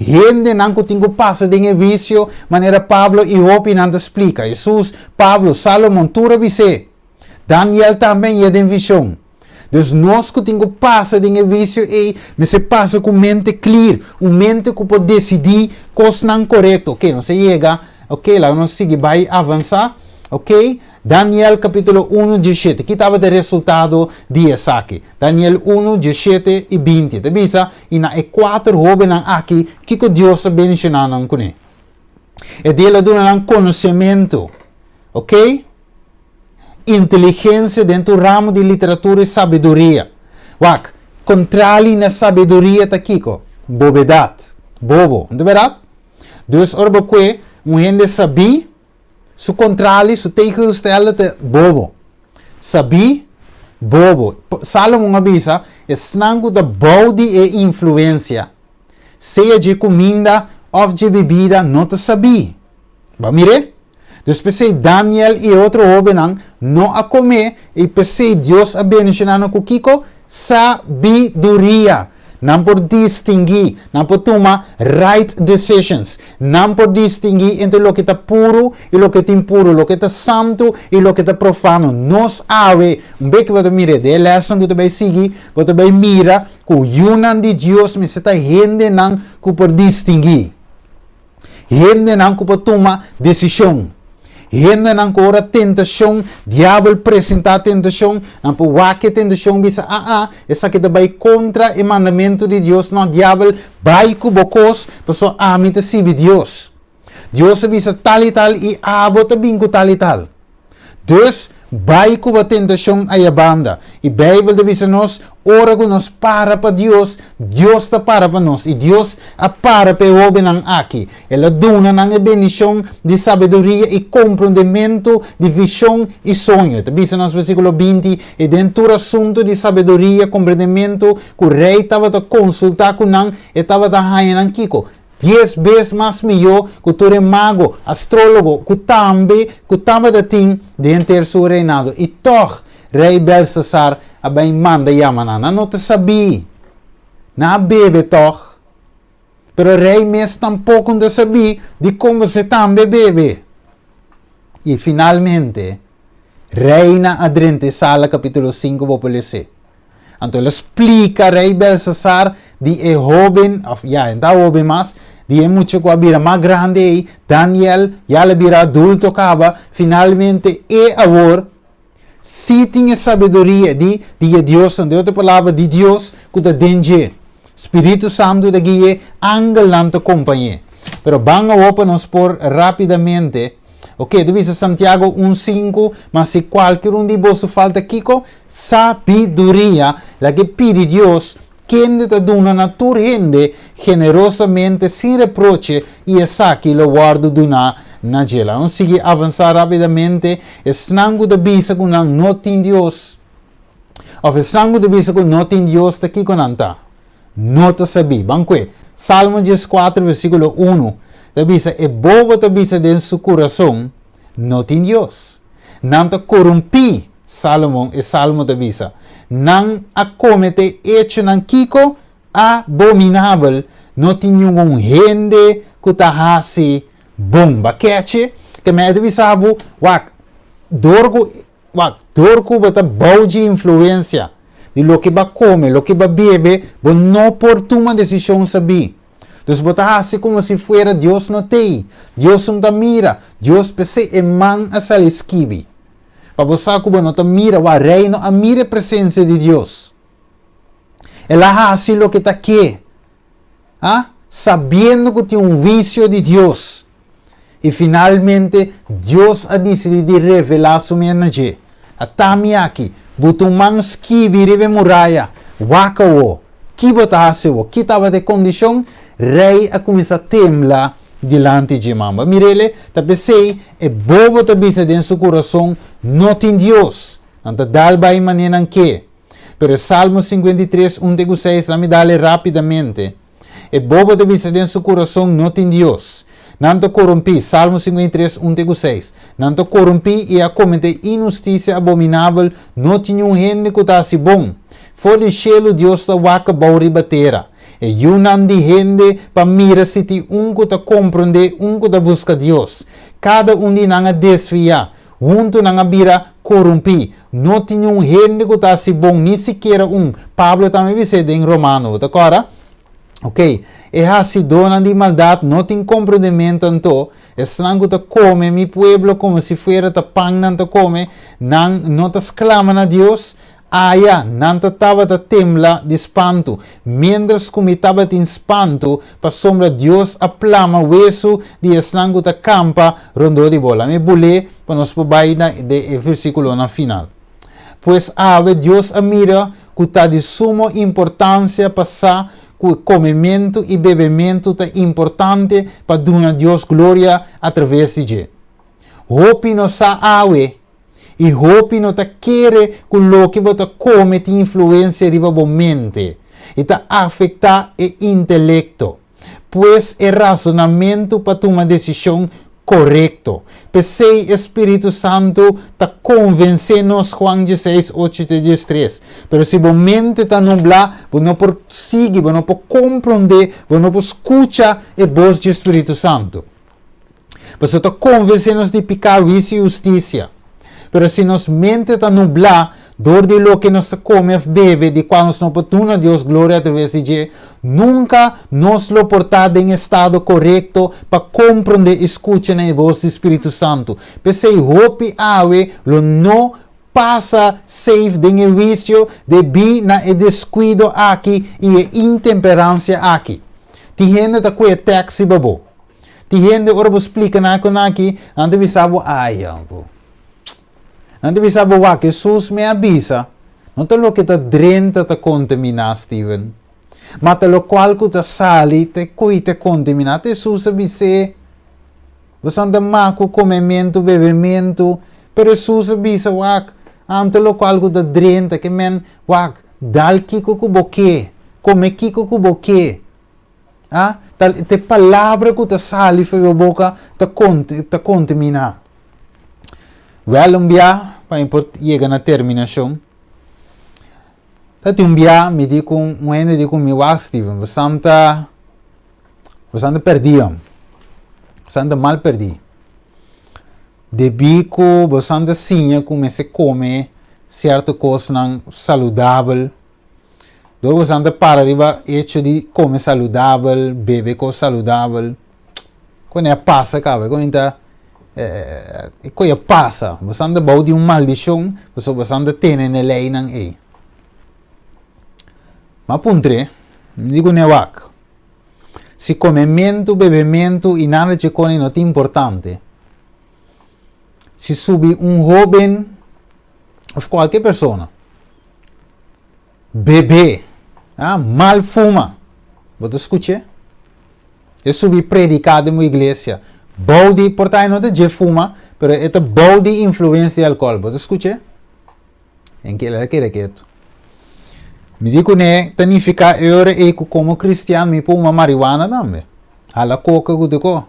hendenan ku tin ku pasa den e wisio, manera Pablo i hopinan ta splika, Hesus, Pablo, Salomon, tur a bis'é. Daniel tambe a yega den vishon. Dus nos ku tin ku pasa den e wisio ei, mester pasa ku mente klir, un mente ku por desidí kosnan korekto. Oke, nos a yega, oke, laga nos sigui bai avansá, oke. Daniel kapítulo unu, diesshete, ki tabata e resultado di esaki? Daniel unu, diesshete i binti ta bisa, I na e kuater hóbennan aki, kiko Dios a bendishoná nan kuné? E di el a duna nan konosementu, oke? Inteligensia den tur ramo di literatura i sabiduria. Wak, kontrali na sabiduria ta kiko? Bobedat, bobo, no ta bèrdat? Dus ora bo kue un hende sabí, Su kontrali, su tegenstelde ta bobo. Sabí, bobo. Salomon a bisa, Esnan ku ta bou di e influensia, sea dje kuminda òf dje bibida, no ta sabí. Bo a mir'é? Dus p'esei Daniel i e otro hóbennan no a kom'é, i p'esei Dios a bendishoná nan ku kiko? Sabiduria. Nan por distinguí, nan por tuma right decisions. Nan por distinguí entre loke ta puru i loke ta impuru, loke ta santu i loke ta profano. Nos awe, un bes ku bo ta mira den e lèsnan ku ta bai sigui, bo ta bai mira ku yunan di Dios mester ta hendenan ku por distinguí. Hendenan ku por tuma desishon. Hendenan ku ora tentashon, diabel presentá tentashon, nan por wak e tentashon bisa, Ah, ah, esaki ta bai kontra e mandamentu di Dios. No, diabel, bai ku bo kos, pasobra ami ta sirbi Dios. Dios a bisa tal i tal i abo ta bin ku tal i tal. Dus, bai ku bo tentashon aya banda. I Beibel ta bisa nos, ora ku nos para pa Dios, Dios ta para pa nos. I Dios a para pa e hóbennan aki. El a duna nan e bendishon di sabiduria i komprondementu di vishon i soño. E ta bisa nos versíkulo 20, I den tur asuntu di sabiduria i komprondementu ku rei tabata konsultá ku nan, e tabata haña nan kiko? Dies bes mas mihó ku tur e mago, astrólogo, ku tambe ku tabata tin den henter su reinado. I tòg rei Belsasar a bai manda yama nan. Nan no ta sabí. Nan a bebe tòg. Pero rei mes tampoko no ta sabí dikon boso tambe bebe. I finalmente, reina a drenta e sala, kapítulo sinku bo por les'é. Anto el a splika rei Belsasar di e hóben, òf ya, e no ta hóben mas, di e mucha ku a bira mas grandi ei, Daniel, ya el a bira adulto kaba, finalmente e awor sí tin e sabiduria di di e diosnan, den otro palabra, di Dios ku ta den dje. Spiritu Santu ta gui'é, angelnan ta kompañ'é. Pero ban awor pa nos por rápidamente. Oke, ta bisa Santiago un sinku, Ma si kualker un di boso falta kiko? Sabiduria, laga e pidi Dios, kende ta duna na tur hende generosamente sin reproche, i esaki lo wòrdu duná na dje. Laga nos sigui avansá rápidamente. Esnan ku ta bisa ku nan no tin Dios, òf esnan ku ta bisa ku no tin Dios, ta kiko nan ta? No ta sabí. Ban kue. Salmo 14, versíkulo 1 ta bisa, E bobo ta bisa den su kurason, No tin Dios. Nan ta korumpí, Salomon, e salmo ta bisa. Nan a kometé echonan kiko? Abominabel. No tin ningun hende ku ta hasi bon. Ba kechi ke mi a bisa bo, wak, dor ku Wak, dor ku bo ta bou dje influensia di loke bo a kome, loke bo a bebe, bo no por tuma desishon sabí. Dus bo ta hasi komo si fuera Dios no t'ei, Dios no ta mira, Dios p'esei e man a sali skibi. Pa bo sa ku bo no ta mira, wak, rei no a mira e presensia di Dios. El a hasi loke ta ke. Ha? Sabiendo ku tin un huisio di Dios. I finalmente Dios a disidí di revelá su mes na dje. Ata mi aki, bo ta un man skibi riba e muraya. Wak awor, ki bo ta hasi awor? Ki tabata e kondishon? Rei a kuminsá tembla dilanti dje man. Bo a mir'el? Ta p'esei e bobo ta bisa den su kurason, No tin Dios. Nan ta dal bai manera nan ke. Pero e Salmo 53, 1 te ku 6, laat mi dale rápidamente. E bobo ta bisa den su kurason, No tin Dios. Nan ta korumpí, Salmo 53, 1 te ku 6. Nan ta korumpí i a kometé inhustisia abominabel, no tin niun hende ku ta hasi bon. For di shelu Dios ta wak abou riba tera, e yunan di hende, pa mira si tin un ku ta komprondé, un ku ta buska Dios. Kada un di nan a desviá, Huntu nan a bira korumpí. No tin niun hende ku ta hasi bon, ni sikiera un. Pablo tambe bis'é den Romano. Bo ta kòrda? Oké. E hasidónan di maldat no tin komprondementu anto. Esnan ku ta kome mi pueblo komo si fuera ta pan nan ta kome, nan no ta sklama na Dios. Aya, nan ta tabata tembla di spantu, miéntras ku mi tabatin spantu, pasobra Dios a plama wesu di esnan ku ta kampa rondó di bo. Laat mi bul'é pa nos por bai na e versíkulonan final. Pues awe Dios a mira ku ta di sumo importansia pa sa ku komementu i bebementu ta importante pa duna Dios gloria atraves di dje. Hopi no sa awe I hopi no ta kere ku loke bo ta kome tin influensia riba bo mente i ta afektá e intelekto, pues e rasonamentu pa tuma desishon korekto. P'esei e spiritu santu ta konvensé nos, Juan 16, 8 te 13. Pero si bo mente ta nublá, bo no por sigui, bo no por komprondé, bo no por skucha e bos dje spiritu santu. Pasobra ta konvensé nos di piká, huisio i hustisia. Pero si nos mente ta nublá dor di loke nos ta kome òf bebe, di kua nos no por duna Dios gloria atraves di dje, nunka nos lo por ta den estado korekto pa komprondé i skucha na e bos di Spiritu Santu. P'esei hopi awe lo no pasa safe den e huisio debí na e deskuido aki i e intemperansia aki. Tin hende ta kue tèks riba bo. Tin hende ora bo splika nan kon aki, nan ta bisa bo, Ai, bo. Nan ta bisa bo, Wak, Hesus me a bisa, no ta loke ta drenta ta kontaminá, Steven, ma ta lokual ku ta sali ta kui ta kontaminá. Ta Hesus a bis'é, Bosan ta maku komementu, bebementu, pero Hesus a bisa, Wak, anto lokual ku ta drenta, ke men, wak, dal kiko ku bo ke, kome kiko ku bo ke. Ah, ta e palabra ku ta sali for bo boka ta ta kontaminá. Wèl un bia pa mi por yega na terminashon, ta tin un bia mi di ku un hende di ku mi, wak Steven, bo san ta bo san ta pèrdí hòm, bo san ta mal pèrdí. Debí ku bo san ta siña ku mester kome sierto kosnan saludabel. Dor bosan ta para riba hecho di come saludabel, bebe cos saludabel. Con e a pasa caba, con ta e coi a pasa. Bosan ta bou di un maldicion, pasobra bosan ta tene n'e leynan ey. M'a puntr'é, mi di cu n'e wak, si comementu, bebementu y nada dje con ey no ta importante, si subi un hoben of cualke persona, Bebe, ah, mal fuma. Bo ta skuch'é? E subi prediká den bo iglesia. Bou di, por ta e no ta dje fuma, pero e ta bou di influensia di alkohòl. Bo ta skuch'é? En ke el a keda ketu. Mi di kuné ta nifiká e ora ei ku komo kristian mi por huma mariwana tambe. Hala koka ku tiko.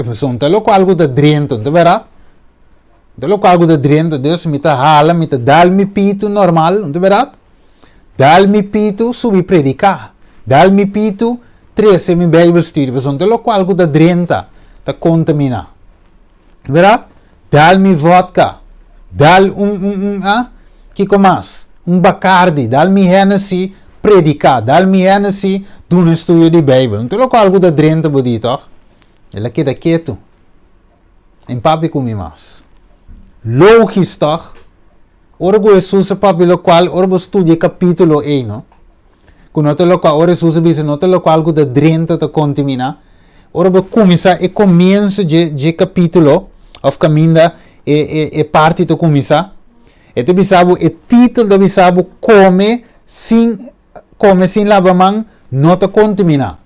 Pasobra ta lokual ku ta drenta, no ta bèrdat? Ta lokual ku ta drenta, dus mi ta hala, mi ta dal mi pitu normal, no ta bèrdat? Dal mi pitu subi prediká, dal mi pitu trese mi Bijbelstudie, pasobra ta lokual ku ta drenta ta kontaminá. Bèrdat? Dal mi vodka, dal un un un ah, kiko mas? Un Bacardi, dal mi Hennessy prediká, dal mi Hennessy duna estudio di Bijbel. No ta lokual ku ta drenta bo di, tòg? El a keda ketu. En papia ku mi mas. Logis, tòg? Ora ku Hesus a papia lokual, ora bo studia e kapítulo ei, no? Ku no ta lokual, ora Hesus a bisa no ta lokual ku ta drenta ta kontaminá. Ora bo kuminsá e komienso dje dje kapítulo, òf kaminda e e e parti ta kuminsá, e ta bisa bo, e título ta bisa bo kome sin kome sin laba man no ta kontaminá.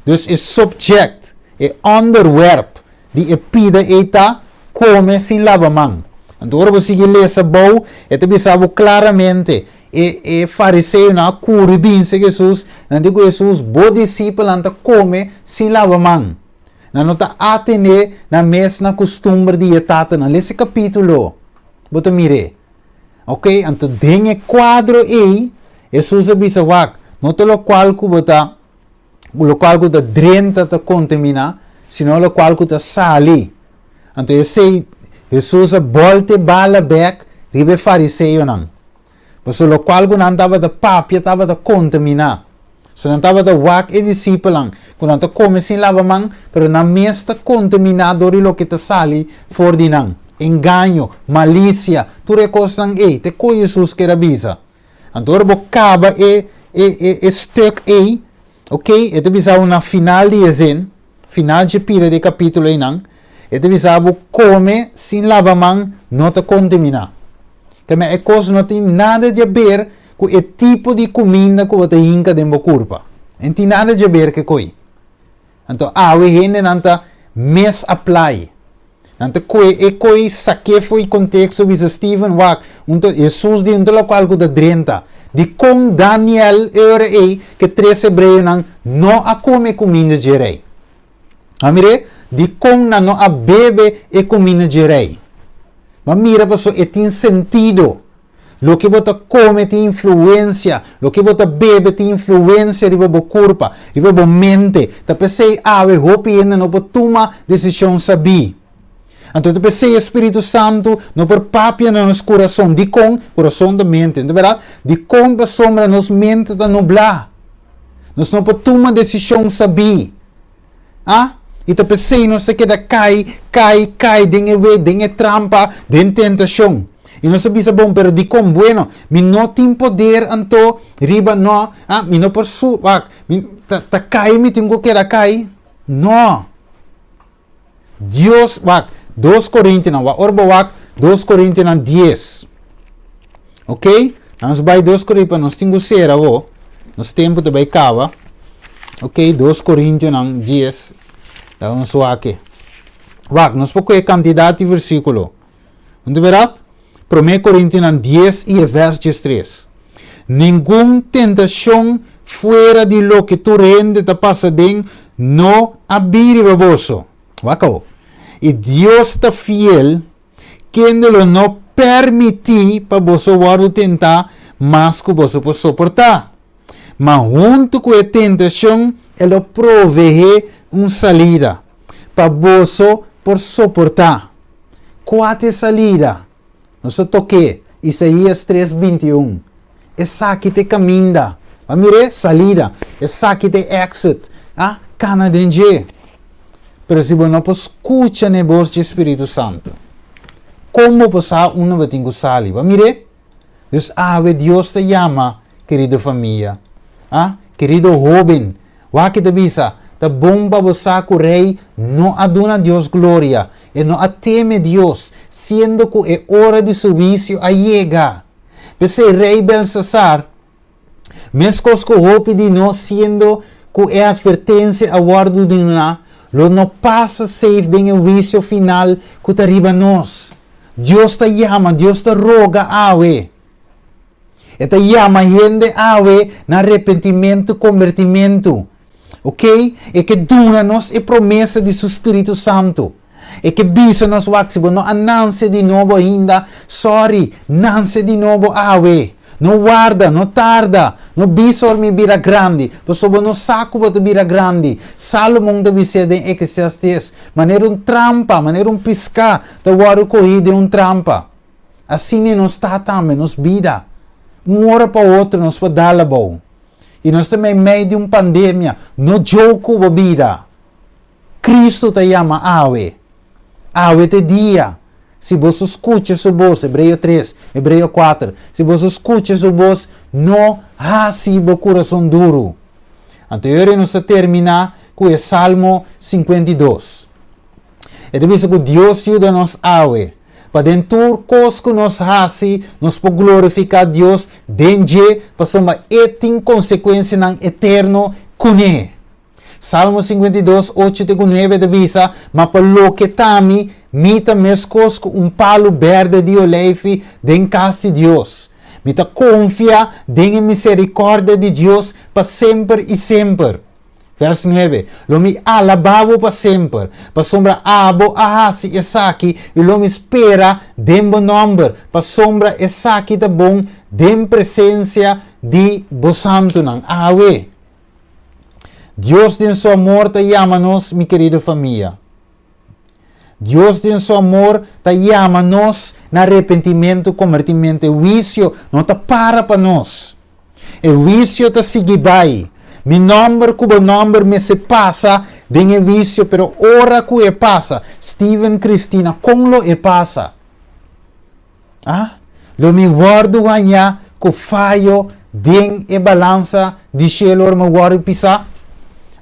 Dus e subject, e onderwerp di e pida ei ta kome sin laba man. Anto ora bo sigui lesa bou, e ta bisa bo klaramente, e e fariseonan a kuri binse Hesus, nan di ku Hesus, Bo disipelnan ta kome sin laba man. Nan no ta atené nan mes na kustumber di e tatanan. Lesa e kapítulo, bo ta mir'é. Ok, anto den e kuadro ei, Hesus a bisa, Wak, no ta lokual ku bo ta lokual ku ta drenta ta kontaminá, sino lokual ku ta sali. Anto esei Hesus a bòlta e bala bèk riba e fariseonan. Pasobra lokual ku nan tabata papia tabata kontaminá. So nan tabata wak e disipelnan ku nan ta kome sin laba man, pero nan mes ta kontaminá dor di loke ta sali for di nan. Engaño, malisia, tur e kosnan ei, te ku Hesus ker a bisa. Anto ora bo kaba e e e e stuk ei, ok, e ta bisa bo na final di e zin, final dje pida di e kapítulo einan, e ta bisa bo kome sin laba man no ta kontaminá. Keme e kos no tin nada di aber ku e tipo di kuminda ku bo ta hinka den bo kurpa. E no tin nada di aber ku e koi. Anto awe hendenan ta misapply. Nan ta kue e koi sak'é fo'i konteksto bisa Steven wak un ta Hesus di un ta lokual ku ta drenta. Dikon Daniel e ora ei ku e tres hebreonan no a kome e kuminda dje rei? A mir'é? Dikon nan no a bebe e kuminda dje rei? Bo a mira pasobra e tin sentido. Loke bo ta kome tin influensia, loke bo ta bebe tin influensia riba bo kurpa, riba bo mente. Ta p'esei awe hopi hende no por tuma desishon sabí. Anto ta p'esei e Spiritu Santu no por papia na nos kurason. Dikon? Kurason ta mente, no ta bèrdat? Dikon? Pasobra nos mente ta nublá. Nos no por tuma desishon sabí. Ah, i ta p'esei nos ta keda kai, kai, kai den e we, den e trampa, den tentashon. I nos ta bisa, Bon, pero dikon? Bueno, mi no tin poder anto riba, no, ah, mi no por su, wak, mi ta, ta kai mi tin ku keda kai? No. Dios, wak, dos Korintionan, wak, ora bo wak dos Korintionan dies. Ok? Nos bai dos Korintionan, nos tin ku sera awo. Nos tempu ta bai kaba. Ok, dos Korintionan dies. Laga nos wak e. Wak, nos por kohe kantidat di versíkulo. Bo ta bèrdat? Promé Korintionan dies i e vèrs diestres. Ningun tentashon fuera di loke tur hende ta pasa den no a bin riba boso. Wak awo. I Dios ta fiel, kende lo no permití pa boso wòrdu tentá mas ku boso por soportá. Ma huntu ku e tentashon e lo proveé un salida, pa boso por soportá. Kua ta e salida? Nos ta tok'é, Isaías tres, 21. Esaki ta e kaminda. Bo a mir'é? Salida. Esaki ta e exit. A kana den dje. Pero si bo no por skucha na e bos dje Spiritu Santu, kon bo por sa unda bo tin ku sali? Bo a mir'é? Dus awe Dios ta yama, kerido famia. A Kerido hóben, Wak ta bisa, Ta bon pa bo sa ku rei no a duna Dios gloria, e no a teme Dios, siendo ku e ora di su huisio a yega. P'esei rei Belsasar, meskos ku hopi di nos siendo ku e atvertensia a wòrdu duná, lo no pasa safe den e huisio final ku ta riba nos. Dios ta yama, Dios ta roga awe. E ta yama hende awe na arepentimentu, kombertimentu. Ok? E ke duna nos e promesa di su Spiritu Santu. E ke bisa nos, Wak, si bo no a nanse di nobo ainda, sorry, nanse di nobo awe. No warda, no tarda, no bisa ora mi bira grandi, pasobra bo no sa ku bo ta bira grandi. Salomon ta bis'é den Eklesiastes, Manera un trampa, manera un piská ta wòrdu kohí den un trampa. Asina nos ta tambe, nos bida. Un ora pa otro nos por dal abou. I nos ta meimei di un pandemia. No joke ku bo bida. Cristo ta yama awe. Awe ta e dia. Si boso skucha su bos, Hebreo tres, Hebreo kuater, si boso skucha su bos, no hasi bo kurason duru. Anto e ora nos ta terminá ku e Salmo 52. E ta bisa ku Dios yuda nos awe, pa den tur kos ku nos hasi nos por glorifiká Dios den dje, pasobra e tin konsekuensianan eterno kuné. Salmo 52, 8 te ku 9 ta bisa, Ma pa loke ta mi, mi ta meskos ku un palu bèrdè di oleifi den kas di Dios. Mi ta konfia den e miserikòrdia di Dios pa semper i semper. Vers 9, Lo mi alabá bo pa semper, pasobra abo a hasi esaki, i lo mi spera den bo nòmber, pasobra esaki ta bon den presensia di bo santunan. Awe, Dios den su amor ta yama nos, mi kerido famia. Dios den su amor ta yama nos na arepentimentu, kombertimentu. E huisio no ta para pa nos. E huisio ta sigui bai. Mi nòmber ku bo nòmber mester pasa den e huisio, pero ora ku e pasa, Steven Cristina, kon lo e pasa? Ah? Lo mi wòrdu hañá ku fayo den e balansa di shelu ora mi wòrdu pisá?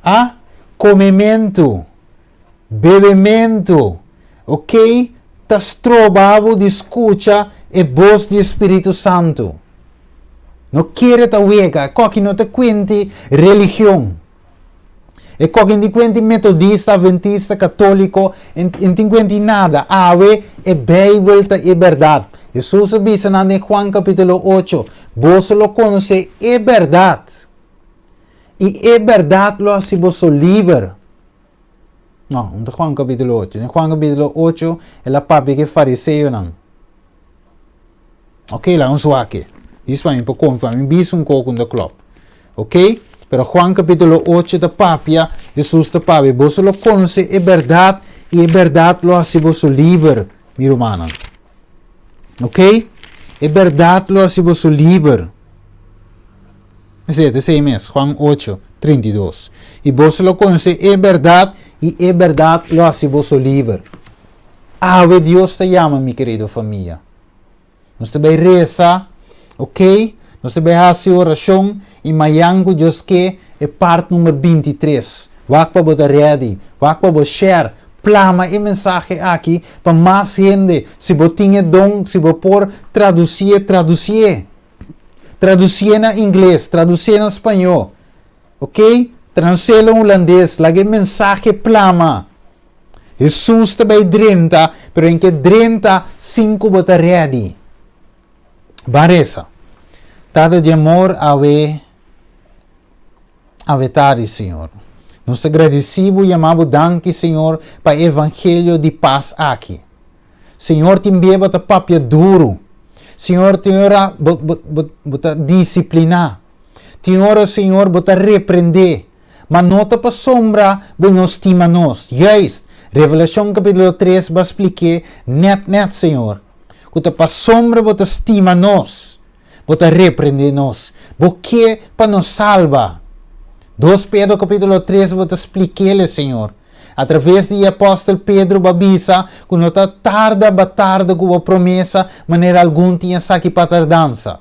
Ah? Komementu, bebementu, ok, ta stroba bo di skucha e bos di e Spiritu Santu. No kere ta wega, e koki no ta kuenti religion. E koki no tin kuenti metodista, adventista, katoliko, e no tin kuenti nada. Awe e Beibel ta e bèrdat. Hesus a bisa nan den Juan kapitulo ocho, Boso lo konosé e bèrdat, i e bèrdat lo hasi boso liber. No, no ta Juan kapitulo ocho. Den Juan kapitulo ocho el a papia ku e fariseonan. Ok, laga nos wak e. Dis pa mi por konfia, pa mi bisa un koko ku ta klòp. Ok? Pero Juan kapitulo ocho ta papia, Hesus ta papia, boso lo konosé e bèrdat i e bèrdat lo hasi boso liber, mi rumannan. Ok? E bèrdat lo hasi boso liber. Esei ta esei mes, Juan ocho, 32. I boso lo konosé e bèrdat i e bèrdat lo hasi boso liber. Awe Dios ta yama mi kerido famia. Nos ta bai resa, ok? Nos ta bai hasi orashon i mayan ku Dios ke e part number 23. Wak pa bo ta ready, wak pa bo share, plama e mensahe aki pa mas hende. Si bo tin e don, si bo por tradusié, tradusié. Tradusié na ingles, tradusié na spañó. Ok? Tradusié na hulandes, laga e mensahe plama. Hesus ta bai drenta, pero en ke drenta sin ku bo ta ready. Ban resa. Tata di amor, awe, awe tardi, Señor. Nos ta gradisí bo, yama bo danki, Señor, pa e evangelio di pas aki. Señor, tin bia bo ta papia duru. Señor, tin ora bo, bo, bo, bo ta disipliná. Tin ora, Señor, bo ta reprendé. Ma no ta pasobra bo no stima nos. Juist, Revelashon kapítulo tres bo a splik'é nèt nèt, Señor, ku ta pasobra bo ta stima nos, bo ta reprendé nos. Bo ke pa nos salba. Dos Pedro kapítulo tres bo ta splik'é, Señor. Atraves di e apòstel Pedro bo a bisa ku no ta tarda ba tarda ku bo promesa manera algun tin esaki pa tardansa.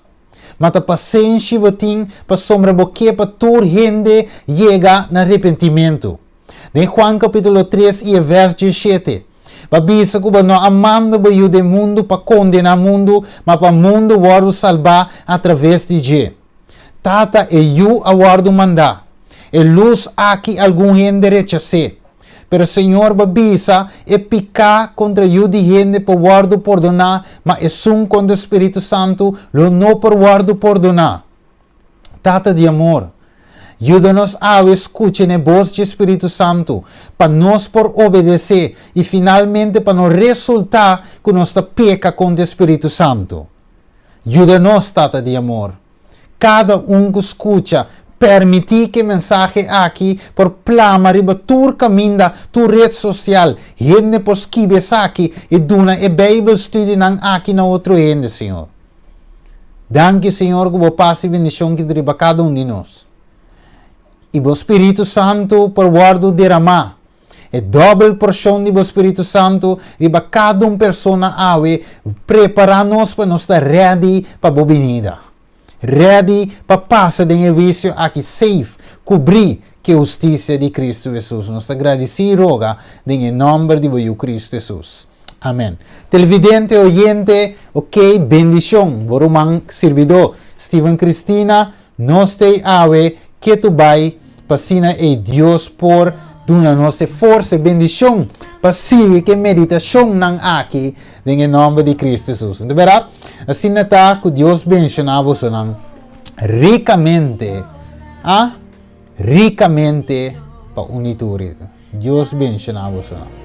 Ma ta pasenshi bo tin pasobra bo ke pa tur hende yega na repentimentu. Den Juan kapítulo tres i e vèrs diesshete, bo a bisa ku bo no a manda bo Yu den mundu pa kondená mundu, ma pa mundu wòrdu salbá atraves di dje. Tata, e Yu a wòrdu mandá. E lus aki algun hende rechas'é. Pero Señor bo a bisa, E piká kontra Yu di hende por wòrdu pordoná, ma esun kontra Spiritu Santu lo no por wòrdu pordoná. Tata di amor, yuda nos awe skucha n'e bos dje Spiritu Santu, pa nos por obedesé i finalmente pa no resultá ku nos ta peka kontra e Spiritu Santu. Yuda nos, Tata di amor. Kada un ku skucha, permití ku e mensahe aki por plama riba tur kaminda, tur ret sosial. Hende por skibi esaki i duna e Bijbelstudienan aki na otro hende, Señor. Danki, Señor, ku bo pas i bendishon keda riba kada un di nos. I bo Spiritu Santu por wòrdu deramá E dòbel porshon di bo Spiritu Santu riba kada un persona awe prepará nos pa nos ta rèdi pa bo binida. Rèdi pa pasa den e huisio aki safe, kubrí ku e hustisia di Kristu Hesus. Nos ta gradisí i roga den e nòmber di bo Yu Kristu Hesus. Amèn. Televidente, oyente, ok, bendishon. Bo ruman sirbidó, Steven Cristina. Nos t'ei awe ketu bai p'asina ei Dios por duna nos e forsa, e bendishon pa sigui ku e meditashonnan aki den e nòmber di Kristu Hesus. Anto bèrdat, asina ta ku Dios benshoná bosonan rikamente, a rikamente pa un i tur. Dios benshoná bosonan.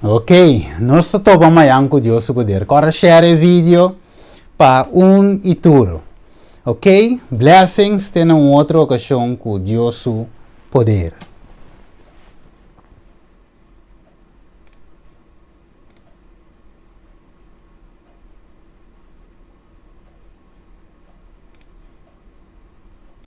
Ok, nos ta topa mañan ku Dios su poder. Kòrda share e video pa un i tur. Ok, blessings te na un otro okashon ku Dios su poder.